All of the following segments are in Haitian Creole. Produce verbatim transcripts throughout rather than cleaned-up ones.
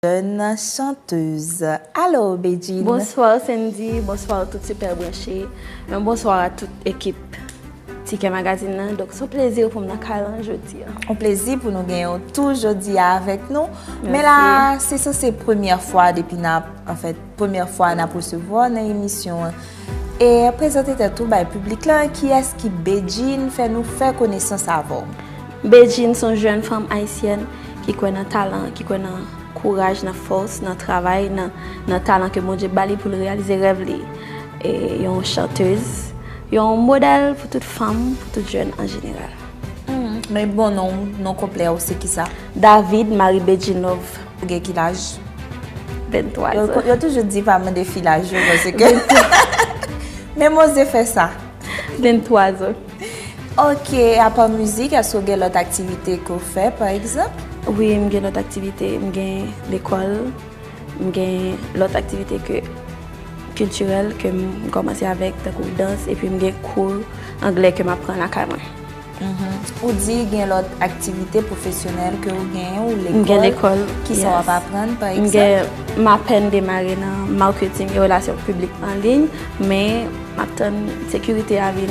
Jèn chantèz. Alo, Bedjine. Bonswa, Sandy. Bonswa, tout Super Branché. Men bonswa a tout ekip Ticket Magazine nan. Donk, se yon plezi pou m nan kay lan jodi a. Yon plezi pou nou genyen w tou jodi a avèk nou. Men la, se sanse premyè fwa depi n ap, anfèt, premyè fwa n ap resevwa w nan emisyon an. E prezante tèt ou bay piblik lan, kiyès ki Bedjine, fè nou fè konesans avè w. Bedjine se yon jèn fanm ayisyèn ki kwè nan talan, ki kwè nan kouraj, nan fòs, nan travay, nan, nan talan ke Bondye ba li pou l reyalize rèv li. E yon chantèz, yon modèl pou tout fanm, pou tout jèn an jeneral. Hmm, men bon non, non konplè w se kisa? David Marie Bedjine Love. Ou gen ki laj? Venntwa zan. Yo toujou di pa mande fi laj yo, paske men m oze fè sa. Venntwa zan. Ok, apa mizik, èske w gen lòt aktivite ke w fè, pa egzanp? Wi, m gen lòt aktivite. M gen lekòl, m gen lòt aktivite ke kiltirèl ke m kòmanse avèk, tankou dans, epi m gen kou anglè ke m ap pran lakay mwen. Mhm. Ou di gen lòt aktivite pwofesyonèl ke w genyen, ou lekòl, kisa w ap aprann, pa egzanp? M gen, m apèn demare nan marketing e relasyon piblik an liy, men m ap tann sekirite a vin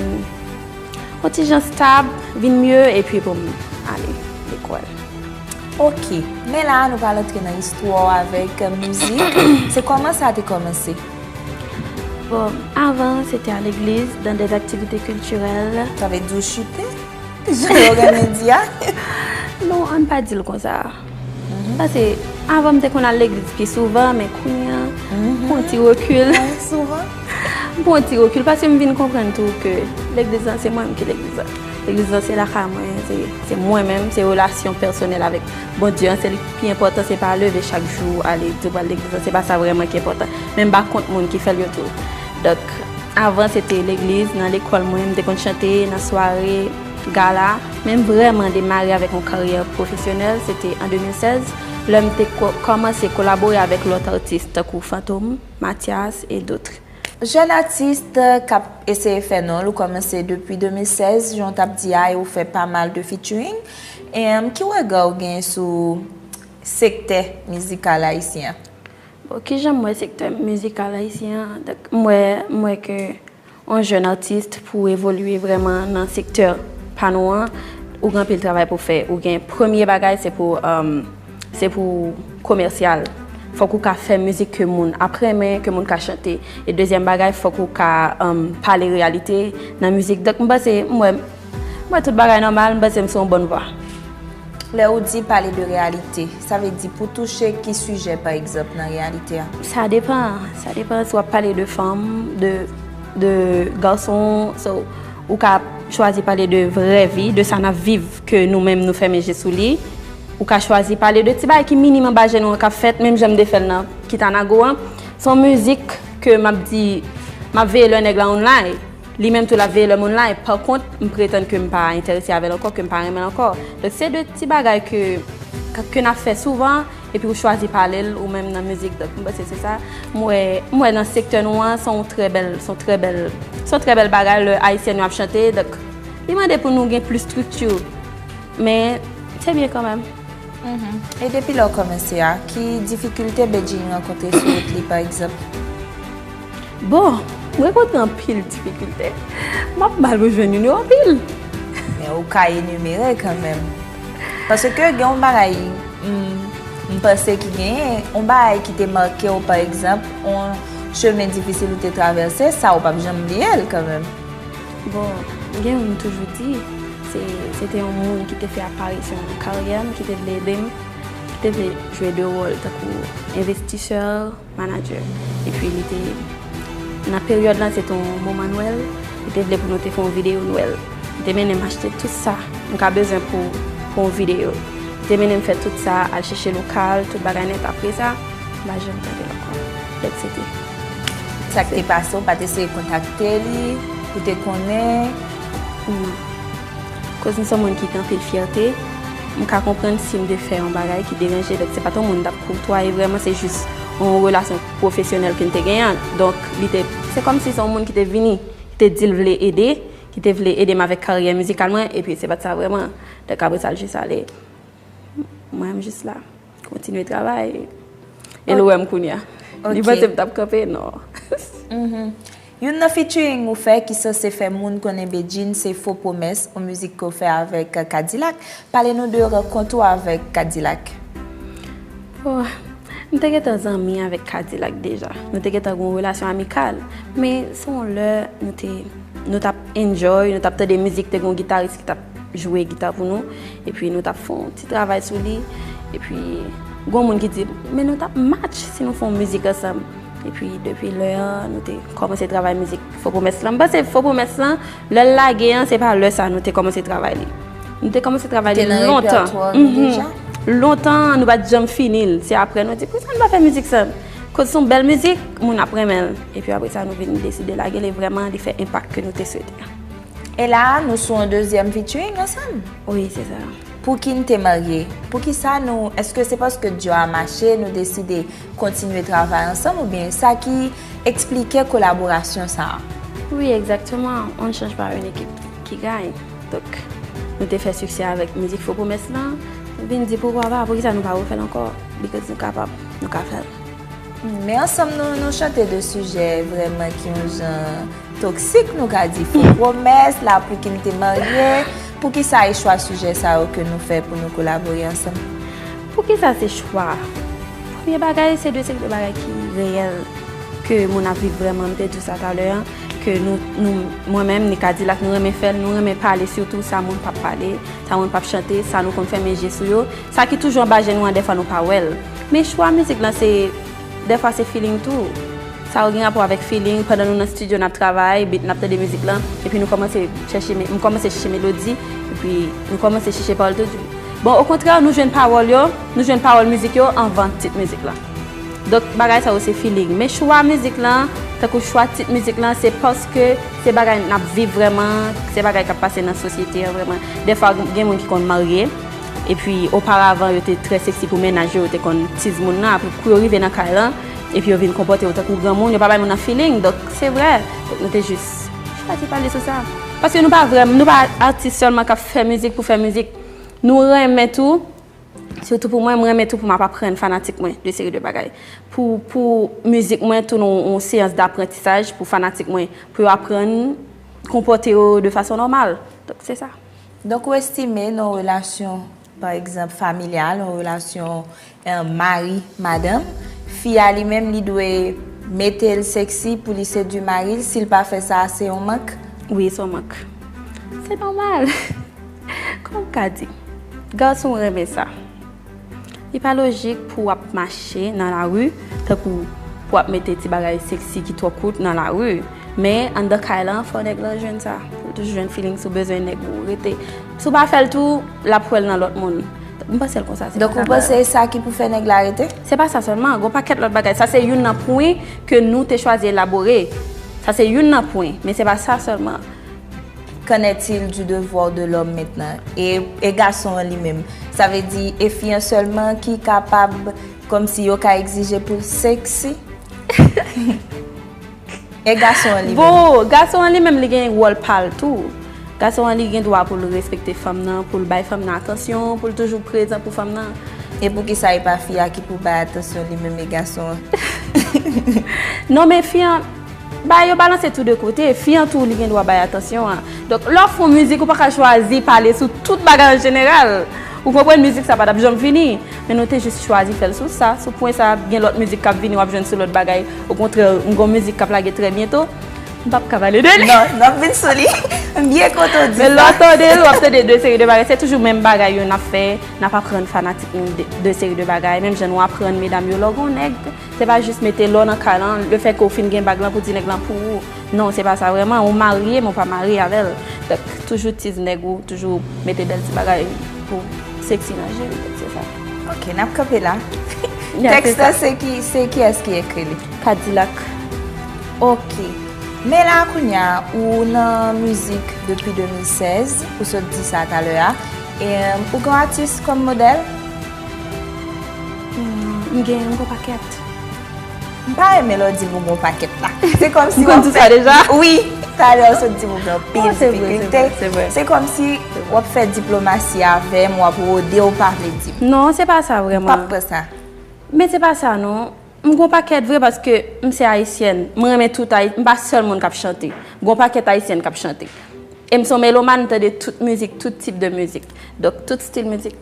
yon ti jan stab, vin mye, epi pou m ale lekòl. Ok, men la a nou pral antre nan istwa w avèk mizik. Se kòman sa te kòmanse? Bon, avan, se te a legliz, dans des activités culturelles. Sa vle di w chite? Jan yo renmen di a? Non, ann pa di l konsa. Mhm. Paske avan m te konn al legliz pi souvan, men kounye a, m pran ti rekil. Mwen souvan. M pran ti rekil paske m vin konprann tou ke legliz lan se mwen menm ki legliz lan. Legliz lan se lakay mwen, se, se mwen menm, se relasyon pèsonèl avèk Bondye an, se li ki pi enpòtan, se pa leve chak jou, ale di w pral legliz lan, se pa sa vrèman ki enpòtan. Men m pa kont moun ki fè l yo tou. Donk, avan se te legliz, nan lekòl mwen, m te konn chante, nan sware, gala, men m vrèman demare avèk yon karyè pwofesyonèl, se te an de mil sèz, lè m te ko-, kòmanse kolabore avèk lòt atis, tankou Fantom, Mathias, et d'autres. Jèn atis k ap eseye fè non l, ou kòmanse depi de mil sèz, jan w t ap di a, e ou fè pa mal de featuring. E, em, ki rega w gen sou sektè mizikal ayisyen an? Bon, kijan m wè sektè mizikal ayisyen an? Donk, m wè, m wè ke yon jèn atis pou evolye vrèman nan sektè pa nou an, ou gen anpil travay pou fè. Ou gen premye bagay, se pou, um, se pou komèsyal. Fòk ou ka fè mizik ke moun ap renmen, ke moun ka chante. E dezyèm bagay, fòk ou ka, um, pale reyalite nan mizik. Donk, m panse, m wè, m wè tout bagay nòmal, m panse m sou yon bòn vwa. Lè ou di pale de reyalite, sa vle di pou touche ki sijè, pa egzanp, nan reyalite a? Sa depann, sa depann si w ap pale de fanm, de, de gason, so, ou ka chwazi pale de vrè vi, de sa n ap viv, ke nou menm nou fèmen je sou li. Ou ka chwazi pale de ti bagay ki minim anba je nou an k ap fèt, menm jan m te fè l nan Kitanago an. Se yon mizik ke m ap di, m ap veye lè nèg la online. Li menm tou l ap veye lè moun la, e pa kont, m pretann ke m pa enterese avè l ankò, ke m pa renmen l ankò. Donk, se de ti bagay ke, ke, ke n ap fè souvan, epi ou chwazi pale l ou menm nan mizik. Donk, m panse se sa. M wè, m wè nan sektè nou an, se yon trè bèl, se yon trè bèl, se yon trè bèl bagay lè ayisyèn yo ap chante. Donk, li mande pou nou gen plis estrikti. Men, se byen kanmenm. Mhm. E depi lè w kòmanse a, ki difikilte Bedjine rankontre sou wout li, pa egzanp? Bon, m rankontre anpil difikilte. M ap mal pou jwenn youn yo anpil. Men ou ka enimere kanmenm. Paske gen yon bagay, m, m panse ki genyen, yon bagay ki te make w, pa egzanp, yon chemen difisil ou te travèse, sa ou p ap janm bliye l kanmenm. Bon, gen youn m toujou di, se, se te yon moun ki te fè aparisyon nan karyè m, ki te vle ede m, ki te vle jwe de wòl tankou envestisè, manadjè. Epi li te, nan peryòd lan, se te yon moman Nwèl, li te vle pou nou te fè yon videyo Nwèl. Li te mennen m achte tout sa m ka bezwen pou, pou yon videyo. Li te mennen m fè tout sa, al chèche lokal, tout bagay nèt. Apre sa, m pa janm tande l ankò. Donk, se te. Sa k te pase, ou pa t eseye kontakte li, pou te konnen? Non. Koz m se yon moun ki gen anpil fyète, m ka konprann si m te fè yon bagay ki deranje, donk se pa t yon moun m t ap koutwaye vrèman, se jis yon relasyon pwofesyonèl ke n te genyen an. Donk, li te, se kòmsi se yon moun ki te vini, ki te di l vle ede, ki te vle ede m avèk karyè mizikal mwen, epi se pa t sa vrèman. Donk, apre sa, l jis ale. Mwen, m jis la. Kontinye travay. E l wè m kounye a. Li panse m t ap kanpe, non. Youn nan featuring ou fè ki sanse fè moun konnen Bedjine se Fo Pwomès, yon mizik ke w fè avèk Kadilak. Pale nou de rankont ou avèk Kadilak. Bon, m te gentan zanmi avèk Kadilak deja. Nou te gentan gen yon relasyon amikal. Men se yon lè nou te nou t ap enjoy, nou t ap tande mizik, te gen yon gitaris ki t ap jwe gita pou nou. Epi nou t ap fè yon ti travay sou li. Epi gen yon moun ki di, men nou t ap match si nou fè yon mizik ansanm. Epi depi lè an, nou te kòmanse travay mizik Fo Pwomès lan. M panse Fo Pwomès lan, lè l lage an, se pa lè sa nou te kòmanse travay li. Nou te kòmanse travay li lontan. Lontan, nou pa t janm fini l. Se apre nou di, poukisa nou pa fè mizik sa? Koz se yon bèl mizik, moun ap renmen l. Epi apre sa, nou vin deside lage l e vrèman, li fè enpak ke nou te swete. E la, nou sou yon dezyèm featuring ansanm. Wi, se sa. Pouki n te marye? Poukisa nou, èske se paske dyo a mache, nou deside kontinye travay ansanm oubyen sa ki eksplike kolaborasyon sa a? Wi, egzakteman. On ne change pas une équipe qui gagne. Donk, nou te fè siksè avèk mizik Fo Pwomès lan. Nou vin di poukwa pa, poukisa nou pa refè l ankò? Because nou kapab, nou ka fè l. Men ansanm nou, nou chante de sijè vrèman ki yon jan toksik, nou ka di Fo Pwomès, la pouki n te marye. Poukisa e chwa sijè sa yo ke nou fè pou nou kolabore ansanm? Poukisa se chwa? Premye bagay, se de seri de bagay ki reyèl, ke moun ap viv vrèman. M te di w sa talè an, ke nou, nou, mwen menm, ni Kadilak, nou renmen fè l, nou renmen pale sitou sa moun p ap pale, sa moun p ap chante, sa nou konn fèmen je sou yo, sa ki toujou anba je nou an, dèfwa nou pa wè l. Men chwa mizik lan, se, dèfwa se feeling tou. Sa yo gen rapò avèk feeling, pandan nou nan estidyo n ap travay, beat, n ap tande mizik lan, epi nou kòmanse chèche, m kòmanse chèche melodi, epi nou kòmanse chèche pawòl tou. Bon, okontrè, nou jwenn pawòl yo, nou jwenn pawòl mizik yo anvan tit mizik lan. Donk, bagay sa yo se feeling. Men chwa mizik lan, tankou chwa tit mizik lan, se paske se bagay n ap viv vrèman, se bagay k ap pase nan sosyete an vrèman. Dèfwa, gen moun ki konn marye, epi oparavan, yo te trè seksi pou mennaj yo, yo te konn tiz moun nan, apre kou yo rive nan kay lan, epi yo vin konpòte yo tankou granmoun, yo pa bay moun nan feeling, donk se vrè. Donk, nou te jis chwazi pale sou sa. Paske nou pa vrèman, nou pa atis sèlman k ap fè mizik pou fè mizik. Nou renmen tou, sitou pou mwen, mwen renmen tou pou m ap aprann fanatik mwen de seri de bagay. Pou, pou mizik mwen tounen yon, yon seyans daprantisaj pou fanatik mwen, pou yo aprann konpòte yo de fason nòmal. Donk, se sa. Donk, ou estime nan yon relasyon, pa egzanp, familyal, yon relasyon, eh, mari, madanm, fi a li menm, li dwe mete l seksi pou li sedui mari l, si l pa fè sa, se yon mank? Wi, se yon mank. Se nòmal. Kòman m ka di? Gason renmen sa. Li pa lojik pou w ap mache nan lari, tankou pou w ap mete ti bagay seksi ki twò kout nan lari. Men, anndan kay lan, fò nèg lan jwenn sa. Pou l toujou jwenn feeling si w bezwen nèg ou rete. Si w pa fè l tou, l ap wè l nan lòt moun. M panse l konsa, se pa sa. Donk, ou panse e sa ki pou fè nèg la rete? Se pa sa sèlman, gon pakèt lòt bagay. Sa se youn nan pwen ke nou te chwazi elabore. Sa se youn nan pwen, men se pa sa sèlman. Qu'en est-il du devoir de l'homme maintenant? E, e gason an li menm? Sa vle di, e fi an sèlman ki kapab, kòmsi yo ka egzije pou l seksi? E gason an li menm? Bon, gason an li menm, li gen wòl pa l tou. Gason an, li gen dwa pou l respekte fanm nan, pou l bay fanm nan atansyon, pou l toujou prezan pou fanm nan. E poukisa e pa fi a ki pou bay atansyon li menm e gason an? Non, men fi an, bagay yo balanse tou de kote. Fi an tou, li gen dwa bay atansyon an. Donk, lè w ap fè yon mizik, ou pa ka chwazi pale sou tout bagay an jeneral. Ou konprann, mizik sa pa t ap janm fini. Men nou te jis chwazi fè l sou sa. Sou pwen sa, gen lòt mizik k ap vini, w ap jwenn sou lòt bagay. Okontrè, m gen yon mizik k ap lage trè byento. M p ap ka pale de li. Non, n ap vin sou li. M byen kontan w di sa. Men lè w tande l, w ap tande de seri de bagay. Se toujou menm bagay yo n ap fè. N ap aprann fanatik nou de, de seri de bagay. Menm jan nou aprann medam yo, lè w gen yon nèg, se pa jis mete lè w nan kay lan, lefètke w fin gen bag lan pou di nèg lan pou ou. Non, se pa sa vrèman. Ou marye, men w pa marye avè l. Donk, toujou tiz nèg ou, toujou mete bèl ti bagay pou seksi nan je li, se sa. Ok, n ap kanpe la. Tèks la, se ki, se kiyès ki ekri li? Kadilak. Ok. Men la, kounye a, ou nan mizik depi de mil sèz, ou sot di sa talè a. E, ou gen yon atis kòm modèl? Hmm, m gen, m gen yon pakèt. M pa renmen lè w di m ou gen yon pakèt la. Se kòmsi w ap fè. M konn di sa deja? Wi, talè w sot di m ou gen anpil difikilte. Se kòmsi w ap fè diplomasi avè m, w ap wode, w pa vle di m. Non, se pa sa vrèman. M p ap pran sa. Men se pa sa non. M gon pakèt vre paske m se ayisyèn. M renmen tout Ayi-, m pa sèl moun k ap chante. M gon pakèt ayisyèn k ap chante. E m se yon melomàn, m tande tout mizik, tout tip de mizik. Donk, tout stil mizik.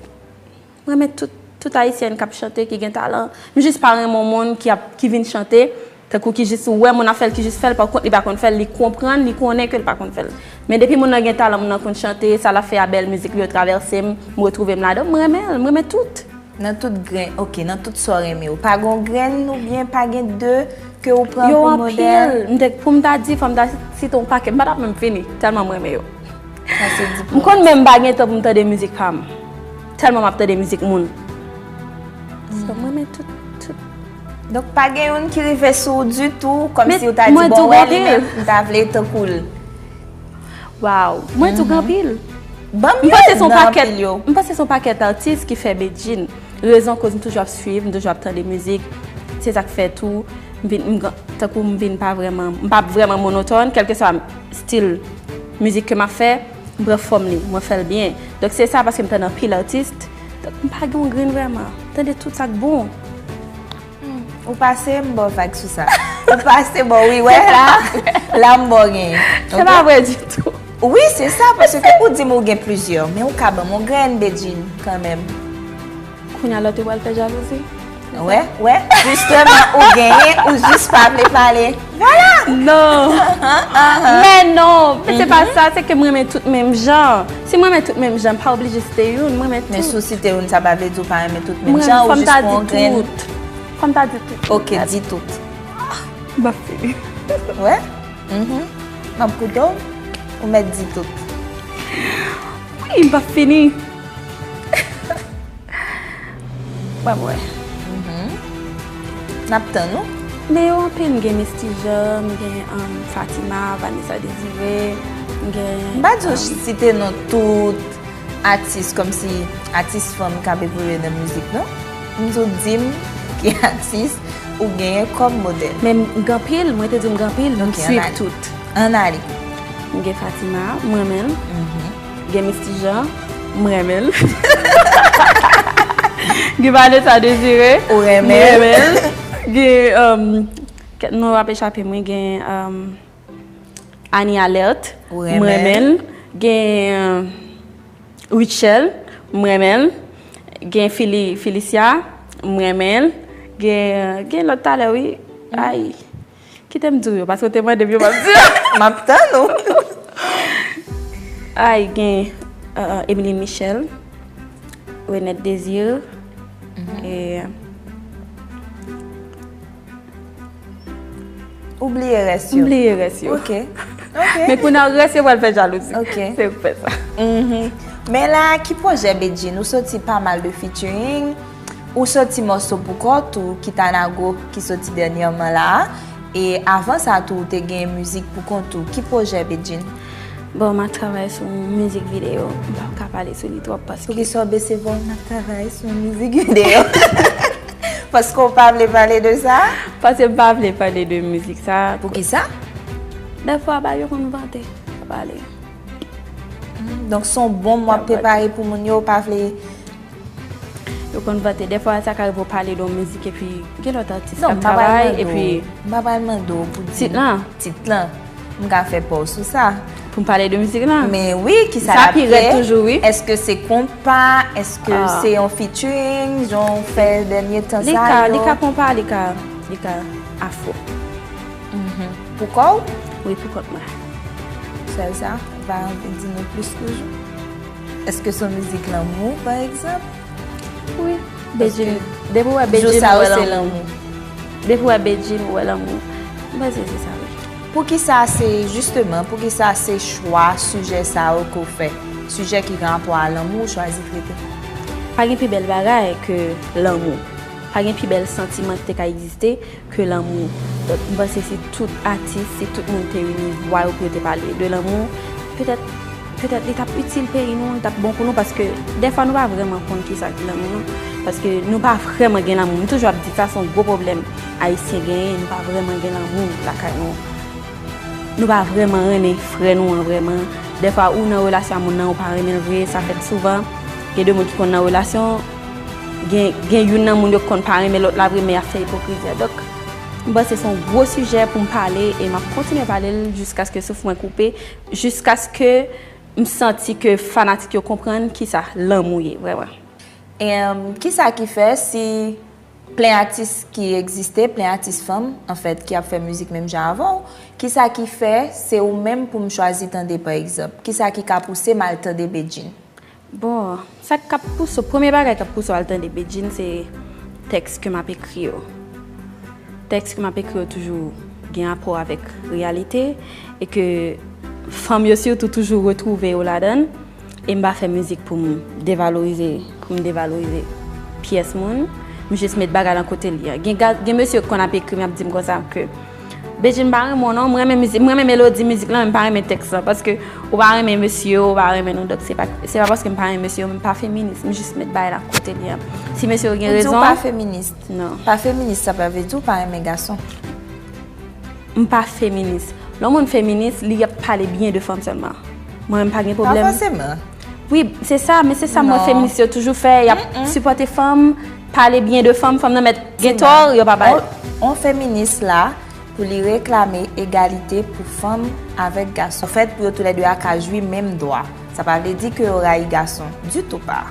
M renmen tout, tout ayisyèn k ap chante, ki gen talan. M jis pa renmen yon moun ki ap, ki vin chante, tankou ki jis wè moun ap fè l, ki jis fè l, pa kont li pa konn fè l, li konprann, li konnen ke l pa konn fè l. Men depi moun nan gen talan, moun nan konn chante, sa l ap fè a bèl, mizik li yo travèse m, m retwouve m ladan, m renmen l, m renmen tout. Nan tout grenn, ok, nan tout sa w renmen yo. Pa gon grenn oubyen pa gen de ke ou pran Yo pou modèl? Anpil. M te, pou m ta di, fò m ta site yon pakèt. M pa t ap menm fini, tèlman m renmen yo. Sa se di M pou konn menm m pa gen tan pou m tande mizik pa m. Tèlman m ap tande mizik moun. So, m renmen tout, tout. Donk, pa gen youn ki rive sou w ditou, kòmsi ou ta di, bon, wè li menm, m ta vle tankou l. Waw, mwen tou gen anpil. Ban m M panse youn se yon nan pakèt, anpil yo. M panse se yon pakèt atis ki fè Bedjine. Rezon koz m toujou ap swiv, m toujou ap tande mizik. Se sa k fè tou, m vin, m, tankou m vin pa vrèman, m pa vrèman monotòn, kèlkeswa stil mizik ke m ap fè, m pran fòm li, mwen fè l byen. Donk se sa paske m tande anpil atis, donk m pa gen yon grenn vrèman. M tande tout sa k bon. Hmm, ou pase, m ba w vag sou sa. Ou pase, bon, wi, wè, la, la, m ba w gen. Se pa vre ditou. Wi, se sa, paske ou di m ou gen plizyè, men ou ka ban m yon grenn, Bedjine, kanmenm. Kounye a, lòt yo pral fè jalouzi. Wè, wè, jisteman, ou genyen, ou jis pa vle pale. Vwala! Non. Men non, se pa sa, se ke m renmen tout menm jan. Si m renmen tout menm jan, m pa oblije site youn, m renmen tout. Men si w site youn, sa pa vle di w pa renmen tout menm jan, ou jis pran yon grenn. Fò m ta di tout. Fò m ta di tout. Ok, di tout. M ap fini. Wè? Mhm. M ap koute w. Ou mèt di tout. Wi, m p ap fini. W ap wè. Mhm. N ap tann ou. Men yo anpil, m gen Misty Jean, m gen, um, Fatima, Vanessa Désiré, m gen, M pa di w, um, site non tout atis, kòmsi atis fanm k ap evolye nan mizik, non? M di w, di m ki atis ou genyen kòm modèl. Men m gen anpil, mwen te di w m gen anpil, m Ok, swiv ann ale. Tout. Ann ale. M gen Fatima, m renmen l. Mhm. Gen Misty Jean, m renmen l. Gen Vanessa Désiré, Ou renmen l? M renmen l. Gen, um, kèk non ap echape mwen, gen, um, Annie Alerte, Ou m renmen l? Renmen l. Gen, um, Rutshelle, m renmen l. Gen Fili-, Felicia, m renmen l. Gen, gen lòt talè, wi. Ay, kite m di w yo, paske w te mande m yo, m ap di w. M ap tann ou. Ay, gen, euh, Emeline Michel, Renette Désir, Mhm. e, Ou bliye rès yo? M bliye rès yo. Ok. Ok. Men kounye a, rès yo pral fè jalouzi. Ok. Se yo k fè sa. Mhm. Men la, ki pwojè Bedjine? Ou soti pa mal de featuring, ou soti mòso pou kò w tou, Kitanago, ki soti dènyèman la a. E avan sa tou, ou te gen mizik pou kont ou. Ki pwojè Bedjine? Bon, m ap travay sou mizik videyo. M p ap ka pale sou li twòp paske Poukisa w bese vwa w? M ap travay sou mizik videyo. Paske w pa vle pale de sa? Paske m pa vle pale de mizik sa. Poukisa? Dèfwa, ba yo konn vante, pa pale. Hmm, donk, se yon bonm w ap prepare pou moun yo, w pa vle Yo konn vante. Dèfwa, sa ka rive w pale de yon mizik, epi gen lòt atis k ap travay, epi Non, m pa pral mande w, m pa pral mande w pou di m tit lan. Tit lan. M ka fè pa w sou sa. Pou m pale de mizik lan? Men wi, ki sa l ap ye? Sa pi rèd toujou, wi. Èske se konpa? Èske Ah. se yon featuring, jan w fè dènye tan Li sa ka, yo? Li ka konpa, li ka, li ka afro. Mhm. Pou kò w? Wi, pou kont mwen. Sèl sa, ou pa anvi di nou plis toujou? Èske se yon mizik lanmou, pa egzanp? Wi. Paske Bedjine, depi w wè jou Bedjine, sa ou yo wè se lanmou. Lanmou. Depi w wè Bedjine, ou wè lanmou. M panse se sa, wi. Poukisa se, jisteman, poukisa se chwa sijè sa yo ke w fè? Sijè ki gen rapò a lanmou ou chwazi trete? Pa gen pi bèl bagay ke lanmou. Pa gen pi bèl santiman ki te ka egziste ke lanmou. Donk, m panse si tout atis, si tout moun te ini vwa yo pou yo te pale de lanmou, petèt, petèt li t ap itil peyi nou, li t ap bon pou nou, paske dèfwa nou pa vrèman konn kisa ki lanmou, non. Paske nou pa vrèman gen lanmou. M toujou ap di sa, se yon gwo pwoblèm ayisyen genyen, nou pa vrèman gen lanmou lakay nou. Nou pa vrèman renmen frè nou an vrèman. Dèfwa, ou nan relasyon a moun nan, ou pa renmen l vre, sa fèt souvan. Gen de moun ki konn nan relasyon, Gen, gen youn nan moun yo konn pa renmen lòt la vre, men y ap fè ipokrizi a. Donk, m panse se yon gwo sijè pou m pale, e m ap kontinye pale l jiskaske souf mwen koupe, jiskaske m santi ke fanatik yo konprann kisa lanmou ye, vrèman. E, um, kisa ki fè si plen atis ki egziste, plen atis fanm, anfèt, ki ap fè mizik menm jan avè w, kisa ki fè se ou menm pou m chwazi tande, pa egzanp? Kisa ki ka pouse m al tande Bedjine? Bon, sa k ap pouse w, premye bagay k ap pouse w al tande Bedjine, se tèks ke m ap ekri yo. Tèks ke m ap ekri yo toujou gen rapò avèk reyalite, e ke fanm yo sitou toujou retwouve yo ladan l. E m pa fè mizik pou m devalorize, pou m devalorize pyès moun. M jis met bagay lan kote l ye. Gen, gen mesye k konn ap ekri m, y ap di m konsa ke Bedjine, m pa renmen w non, m renmen mizik, m renmen melodi mizik lan, men m pa renmen tèks lan, paske ou pa renmen mesye yo, ou pa renmen nou, donk se pa, se pa paske m pa renmen mesye yo, men m pa feminis, m jis met bagay la kote l ye. Si mesye yo gen rezon. Ou di ou pa feminis? Non. Pa feminis, sa pa vle di ou pa renmen gason. M pa feminis. Lè yon moun feminis, li ap pale byen de fanm sèlman. Mwen menm pa gen pwoblèm. Pa fòseman. Wi, se sa, men se sa mwen feminis yo toujou fè, y ap sipòte fanm, pale byen de fanm, fanm nan mèt gen tò, yo pa bay. On feminis la pou li reklame egalite pou fanm avèk gason. Anfèt, pou yo toulède a ka jwi menm dwa. Sa pa vle di ke yo rayi gason. Ditou pa.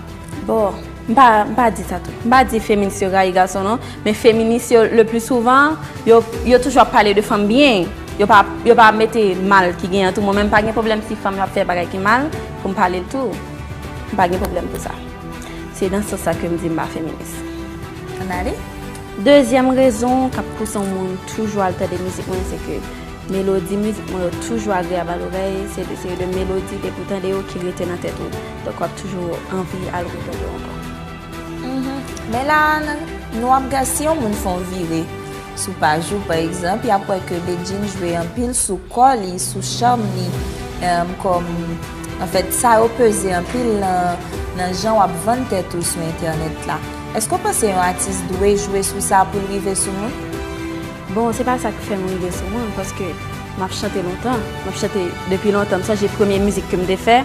Bon, m pa, m pa di sa tou. M pa di feminis yo rayi gason non, men feminis yo le pli souvan, yo, yo toujou ap pale de fanm byen. Yo pa, yo pa mete mal ki gen an tou. Mwen menm pa gen pwoblèm si fanm yo ap fè bagay ki mal, pou m pale l tou. M pa gen pwoblèm pou sa. Se nan sans sa ke m di m pa feminis. Ann ale. Dezyèm rezon k ap pouse yon moun toujou al tande mizik mwen, se ke melodi mizik mwen yo toujou agreyab a lorèy, se de seri de melodi depi w tande yo ki rete nan tèt ou. Donk w ap toujou anvi al retande yo ankò. Men la, nou ap gade si yon moun fè yon vire sou paj ou, pa egzanp, y ap wè ke Bedjine jwe anpil sou kò li, sou cham li, kòm, anfèt, sa yo peze anpil nan, nan jan w ap vann tèt ou sou entènèt la. Èske w panse yon atis dwe jwe sou sa pou l rive sou moun? Bon, se pa sa k fè m rive sou moun, paske m ap chante lontan. M ap chante depi lontan. M sonje premye mizik ke m te fè,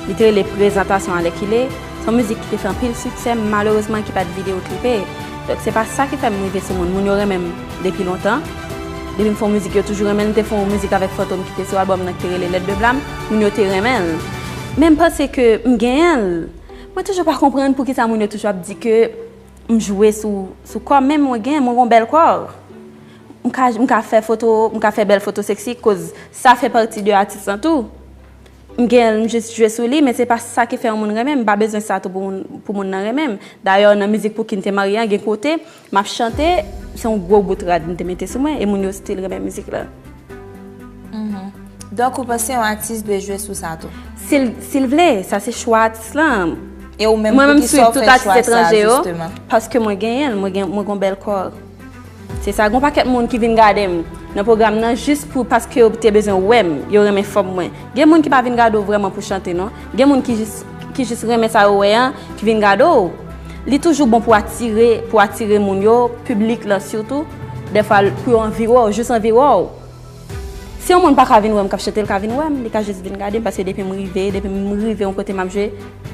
li te rele Prezantasyon Alèkile. Se yon mizik ki te fè anpil siksè, malerezman ki pa t videyo klipe. Donk, se pa sa ki fè m rive sou moun. Moun yo renmen m depi lontan. Depi m fè yon mizik, yo toujou renmen l. M te fè yon mizik avèk Fantom ki te sou albòm nan ki te rele Lèt de Blam. Moun yo te renmen l. Men m panse ke m genyen l. Mwen toujou pa konprann poukisa moun yo toujou ap di ke m jwe sou, sou kò m, men mwen gen, mwen gen yon bèl kò. M ka, m ka fè foto, m ka fè bèl foto seksi, koz sa fè pati de atis lan tou. M gen, m jis jwe sou li, men se pa sa ki fè yon moun renmen m. M pa bezwen sa tou pou moun, pou moun nan renmen m. Dayè, nan mizik pou ki m te marye an, gen kote, m ap chante, se yon gwo bout rad m te mete sou mwen, e moun yo still renmen mizik la. Donk, ou panse yon atis dwe jwe sou sa tou? Si l, si l vle, sa se chwa atis lan. E ou menm, poukisa w fè chwa sa, jisteman? Paske mwen genyen l, mwen gen, mwen gen yon bèl kò. Se sa, gen yon pakèt moun ki vin gade m nan pwogram nan jis pou, paske yo te bezwen wè m, yo renmen fòm mwen. Gen moun ki pa vin gade w vrèman pou chante, non. Gen moun ki jis, ki jis renmen sa yo wè an, ki vin gade w. Li toujou bon pou atire, pou atire moun yo, piblik lan sitou, dèfwa pou yo anvi wè w, jis anvi wè w. Si yon moun pa ka vin wè m k ap chante, l ka vin wè m, li ka jis vin gade m, paske depi m rive, depi m rive yon kote m ap jwe,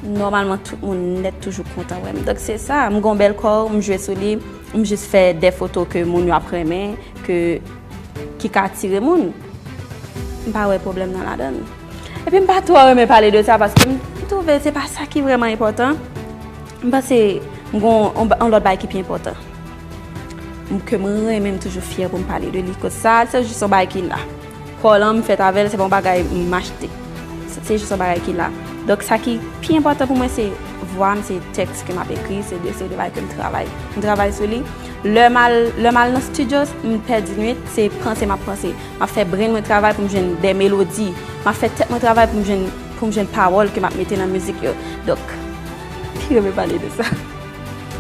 nòmalman tout moun nèt toujou kontan wè m. Donk se sa, m gen yon bèl kò, m jwe sou li, m jis fè de foto ke moun yo ap renmen, ke, ki ka atire moun. M pa wè pwoblèm nan ladan l. Epi m pa twò renmen pale de sa, paske m, m twouve se pa sa ki vrèman enpòtan. M panse m gen yon, yon lòt bagay ki pi enpòtan. M, ke mwen renmen, m toujou fyè pou m pale de li. Koz sa, se jis yon bagay ki la. Kò lan, m fèt avè l, se pa yon bagay m achte. Se, se jis yon bagay ki la. Donk, sa ki pi enpòtan pou mwen, se vwa m, se tèks ke m ap ekri, se de, se de bagay ke m travay. M travay sou li. Lè m al, lè m al nan estidyo, m pèdi nwit, se panse m ap panse. M ap fè brenn mwen travay pou m jwenn de melodi. M ap fè tèt mwen travay pou m jwenn, pou m jwenn pawòl ke m ap mete nan mizik yo. Donk, pi renmen pale de sa.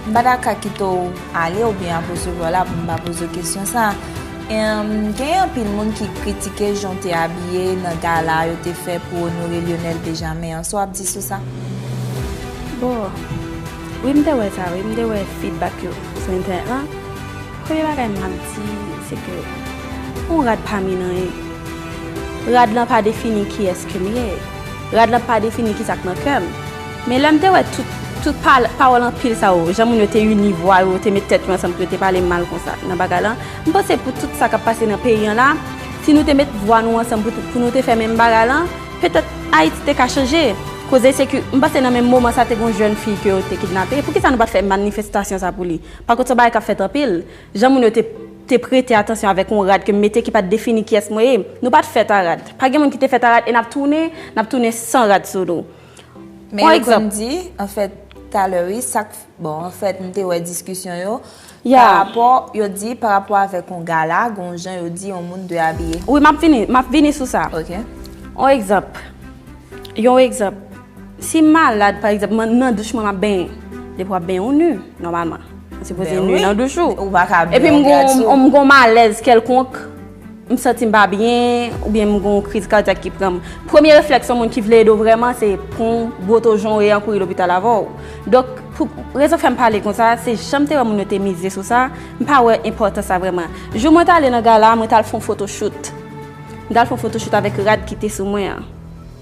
M pa ta ka kite w ale oubyen ap resevwa w la pou m pa poze w kesyon sa a. Em, genyen anpil moun ki kritike jan w te abiye nan gala yo te fè pou onore Lionel Benjamin an. Sa w ap di sou sa? Bon, wi, m te wè sa, wi, m te wè feedback yo sou entènèt lan. Premye bagay m ap di, se ke yon rad pa min anyen. Rad lan pa defini kiyès ke m ye. Rad lan pa defini kisa k nan kè m. Men lè m te wè tout, Tout pa- pawòl anpil sa yo, jan moun yo te ini vwa yo, te met tèt yo ansanm pou yo te pale m mal konsa nan bagay lan. M panse pou tout sa k ap pase nan peyi an la, si nou te met vwa nou ansanm pou, pou nou te fè menm bagay lan, petèt Ayiti te ka chanje. Koze se ke m panse nan menm moman sa te gen yon jèn fi ke yo te kidnape. Poukisa nou pa t fè manifestasyon sa pou li? Pakont se yon bagay k ap fèt anpil. Jan moun yo te, te prete atansyon avèk yon rad ke m mete ki pa t defini kiyès mwen ye. Nou pa t fèt a rad. Pa gen moun ki te fèt a rad e n ap tounen, n ap tounen san rad sou nou. Men yo konn di, anfèt, talè, wi, sa k, bon, anfèt, m te wè diskisyon yo. Ya. Pa rapò, yo di, pa rapò avèk yon gala, gon jan yo di yon moun dwe abiye. Wi, m ap vini, m ap vini sou sa. Ok. Yon egzanp. Yon egzanp. Si m malad, pa egzanp, mwen nan douch mwen m ap benyen. Depi w ap benyen, ou ni, nòmalman. Ou sipoze ni nan douch ou. Ou pa ka benyen. Epi m gon, m gon malèz kèlkonk, m santi m pa byen, oubyen m gon kriz kadyak ki pran m. Premye reflèks yon moun ki vle ede w vrèman, se pran w, bwote w jan w ye an, kouri lopital avè w. Donk, pou rezon fè m pale konsa, se jan m te wè moun yo te mize sou sa, m pa wè enpòtans sa vrèman. Jou mwen t ale nan gala, mwen t al fè yon photoshoot. M t al fè yon photoshoot avèk rad ki te sou mwen an.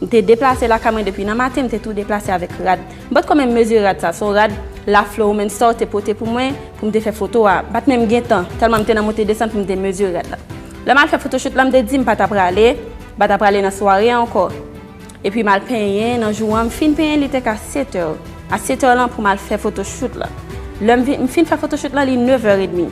M te deplase lakay mwen depi nan maten, m te tou deplase avèk rad. M pa t ko menm mezire rad sa, se yon rad La Floromèn Store te pote pou mwen, pou m te fè foto a. M pa t menm gen tan, tèlman m te nan monte desann pou m te mezire rad la. Lè m al fè photoshoot la, m te di m pa ta prale, m pa ta prale nan sware a ankò. Epi m al penyen, nan jou an, m fin penyen, li te ka sèt è. A sèt è lan pou m al fè photoshoot la. Lè m vin, m fin fè photoshoot la, li nèf è edmi.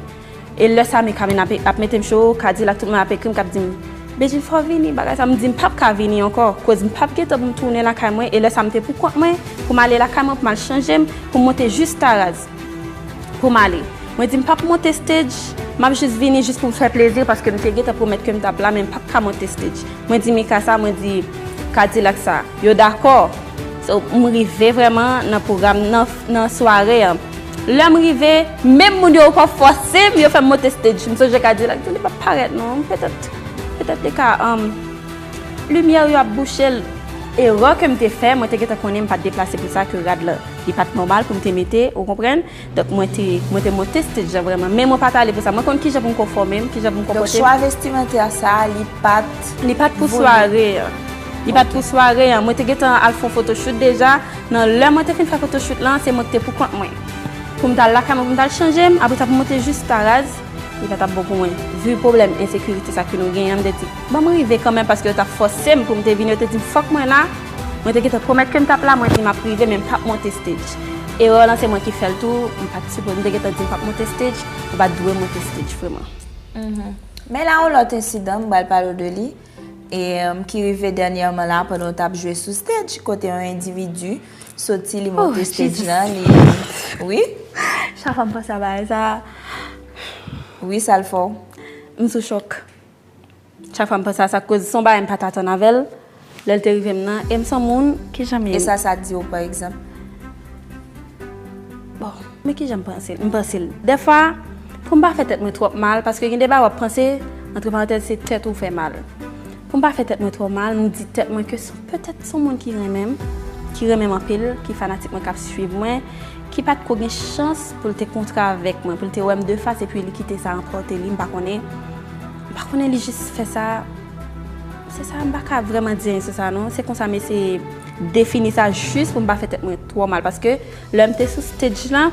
E lè sa, men Kamina ap, ap mete m cho, Kadilak, tout moun ap ekri m, k ap di m, Bedjine, fò w vini, bagay sa. M di m p ap ka vini ankò, koz m p ap gen tan pou m tounen lakay mwen, e lè sa, m te pou kont mwen, pou m ale lakay mwen, pou m al chanje m, pou m monte jis Taraz, pou m ale. Mwen di m p ap monte stage, m ap jis vini jis pou m fè plezi, paske m te gentan pwomèt ke m t ap la, men m p ap ka monte stage. Mwen di Mika sa, mwen di Kadilak sa, yo dakò. So, m rive vrèman nan pwogram, nan, nan sware an. Lè m rive, menm moun yo ankò fòse m, yo fè m monte stage. M sonje Kadilak di li p ap parèt non, petèt, petèt li ka, um, limyè yo ap bouche l. Erè ke m te fè, mwen te gentan konnen m pa t deplase pou sa, ke rad la, li pa t nòmal pou m te mete, ou konprann? Donk, mwen te, mwen te monte stage la vrèman. Men mwen pa t ale pou sa. Mwen konn kijan pou m konfòme m, kijan pou m konpòte m. Donk, chwa vestimantè sa, li pa t... Li pa t pou sware an. Li pa t pou sware an. Mwen te gentan al fè yon photoshoot deja. Nan lè mwen te fin fè photoshoot lan, se mwen ki te pou kont mwen. Pou m t al lakay mwen, pou m t al chanje m, apre sa pou m monte jis Taraz, li pa t ap bon pou mwen. Vu pwoblèm ensekirite sa ke nou genyen an, m te di, ban m rive kanmenm paske yo t ap fòse m pou m te vini, yo te di m fòk mwen la. Mwen te gentan pwomèt ke m t ap la, mwen di m ap rive, men m p ap monte stage. Erè lan se mwen ki fè l tou, m pa t sipoze, m te gentan di m p ap monte stage, m pa t dwe monte stage, vrèman. Mhm. Men la, yon lòt ensidan, m pral pale w de li, e, em, ki rive dènyèman la, pandan w t ap jwe sou stage, kote yon endividi soti, li monte stage lan, li, wi. Chak fwa m panse a bagay sa. Wi, sa l fè w? M sou chòk. Chak fwa m panse a sa, koz se yon bagay m pa t atann avè l, lè l te rive m nan, e m se yon moun, kijan m ye? E sa, sa di w, pa egzanp? Bon, men kijan m panse l? M panse l. Dèfwa, pou m pa fè tèt mwen twòp mal, paske gen de bagay w ap panse, antre parantèz, se tèt ou fè mal. Pou m pa fè tèt mwen twò mal, m di tèt mwen ke se petèt se yon moun ki renmen m, ki renmen m anpil, ki fanatik mwen, k ap swiv mwen, ki pa t ko gen chans pou l te kontre avèk mwen, pou l te wè m de fas epi li kite sa anpòte li, m pa konnen. M pa konnen li jis fè sa. Se sa, m pa ka vrèman di anyen sou sa non. Se konsa m eseye defini sa jis pou m pa fè tèt mwen twò mal, paske lè m te sou stage lan,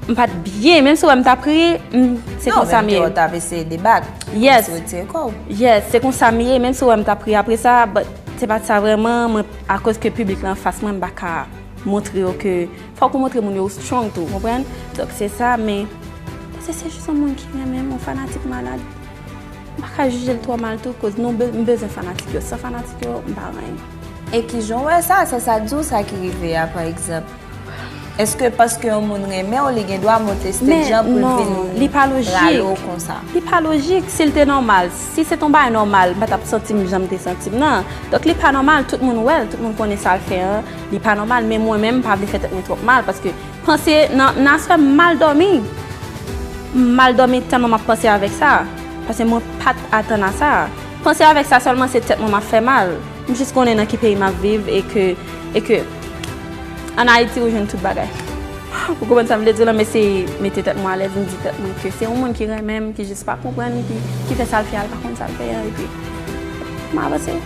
m pa t byen, menm si w wè m t ap ri, m, se konsa m ye. Non, menm te w t ap eseye debat. Yes. Pou retire kò w. Yes, se konsa m ye, menm si w wè m t ap ri apre sa, but se pa t sa vrèman, mwen, akoz ke piblik la anfas mwen, m pa ka montre yo ke fòk ou montre moun yo ou strong tou, konprann? Donk se sa, men se, se jis yon moun ki renmen m, yon fanatik malad. M pa ka jije l twò mal tou, koz nou be-, m bezwen fanatik yo. San fanatik yo, m pa anyen. E kijan w wè sa? Se sa k di w sa ki rive a, pa egzanp. Èske paske yon moun renmen w, li gen dwa monte stage lan pou l vin rale w konsa? Men non, li pa lojik. Li pa lojik. Si l te nòmal, si se t yon bagay nòmal, m pa t ap santi m jan m te santi m nan. Donk, li pa nòmal. Tout moun wè l, tout moun konnen sa l fè an. Li pa nòmal, men mwen menm, m pa vle fè tèt mwen twòp mal, paske panse nan, nan aswè m mal dòmi. M mal dòmi tèlman m ap panse avèk sa. Paske mwen pa t atann a sa. Panse avèk sa sèlman, se tèt mwen m ap fè mal. M jis konnen nan ki peyi m ap viv e ke, e ke ann Ayiti ou jwenn tout bagay. Ou konprann sa m vle di w lan, m eseye mete tèt mwen alèz, m di tèt mwen ke se yon moun ki renmen m, ki jis pa konprann, ki, ki fè sa l fè a, l pa konn sa l fè a, epi m avanse.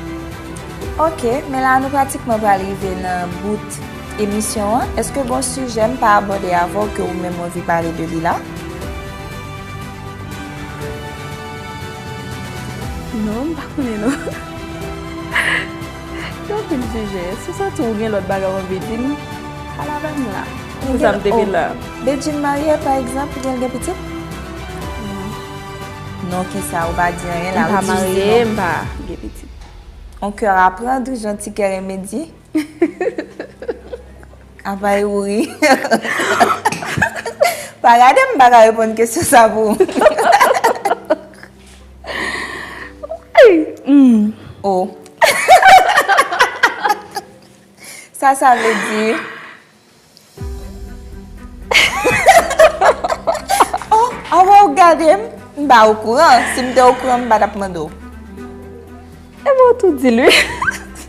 Ok, men la nou pratikman pral rive nan bout Emisyon an, èske gon sijè m pa abòde avè w ke ou menm w anvi pale de li la? Non, m pa konnen non. Gen anpil sijè. Si w santi w gen lòt bagay w anvi di m, pale avè m la. Pou sa m te vin la. Bedjine marye, pa egzanp, oubyen l gen pitit? Non, kisa, ou pa di anyen la, ou di jis non. M pa marye, m pa gen pitit. On cœur à prendre, jan Tikè renmen di. Apa e ou ri. Pa gade m pa ka reponn kesyon sa pou ou. Hmm. Oh. Sa sa vle di? Oh, avan ou gade m, m pa okouran. Si m te okouran, m pa t ap mande w. E bon, tou di li.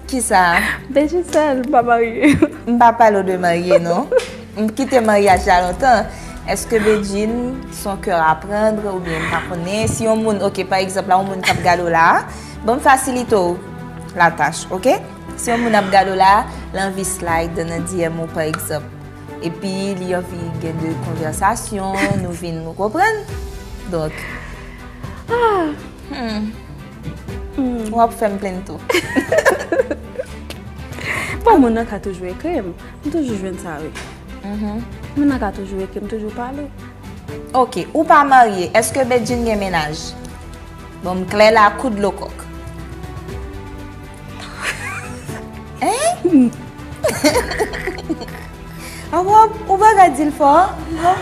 Kisa? Bedjine sèl, m pa marye. M pa pale w de marye, non. M kite maryaj la lontan. Èske Bedjine, son cœur à prendre, oubyen m pa konnen? Si yon moun, ok, pa egzanp, la, yon moun k ap gade w la, ban m fasilite w latach, ok? Si yon moun ap gade w la, l anvi slide nan D M ou, pa egzanp. Epi li anvi gen de konvèsasyon, nou vin, nou konprann? Donk, Ah, hmm, hmm. W ap fè m plenn tou. Bon, moun nan ka toujou ekri m. M toujou jwenn sa, wi. Mhm. Moun nan ka toujou ekri m, toujou pale. Ok, ou pa marye, èske Bedjine gen mennaj? Bon, m klè la, kou dlo kòk. Hein? Ah bon, ou pa ka di l fò? Non.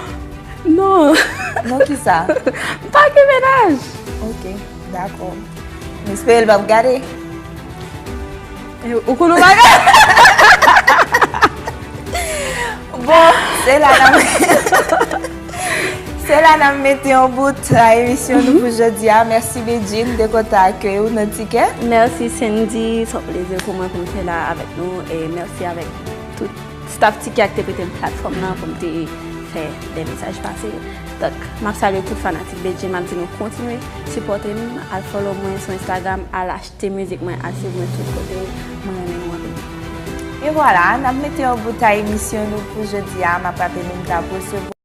Non. Non, kisa? M pa gen mennaj. Ok, dakò. M espere l p ap gade. E, ou konn ou pa gade? Bon, se la n ap, se la n ap mete yon bout a emisyon nou pou jodi a. Mèsi Bedjine de kontan akèy ou nan Tikè. Mèsi Sandy, se yon plezi pou mwen pou m te la avèk nou e mèsi avèk tout staff Tikè k te prete m platfòm nan pou m te fè de mesaj pase. Donk, m ap salye tout fanatik Bedjine, m ap di nou kontinye sipòte m, al follow mwen sou Instagram, al achte mizik mwen, al swiv mwen tout kote, mwen renmen nou anpil. E vwala, n ap mete yon bout a emisyon nou pou jodi a. M ap raple nou, n t ap resevwa